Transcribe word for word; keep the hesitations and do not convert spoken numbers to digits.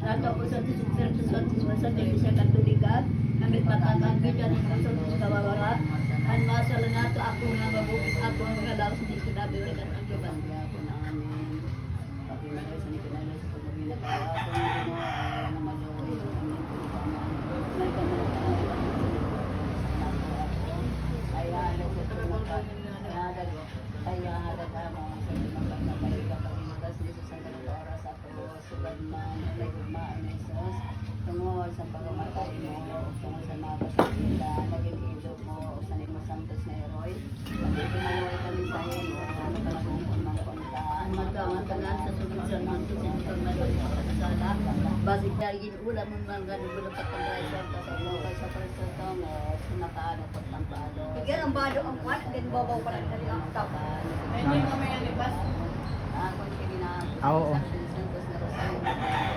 Ato ako sa Santos Espiritu Santo, sa Iglesia Katolika, ngamit matakan kita ni Santos Kawawarat, an masala nato ako nga mabugis ako nga laos ni sinabi ni Katolika. Sugad man, nagugmaan, Jesus, tungod sa pagkamatay mo, tungod sa mga kasakit na naging ilog mo, sa nimo santos na iroy, pag-ikimaluway kami sa imo, sa mga panagungkon ng punta, ang magkawan ka na sa tubig sa mundo, sa imo pagmatuloy sa pagkasala, basig na iginulam mo mga ganun, wala sa pagkaisa, sa mga sa pagkasala, sa nakaano, pagtampado. Sige, ang bado, ang kwan, ang ginbabaw pa lang, dali ang tao. Ako, sige na, ah, oo. Sa santos na rosario.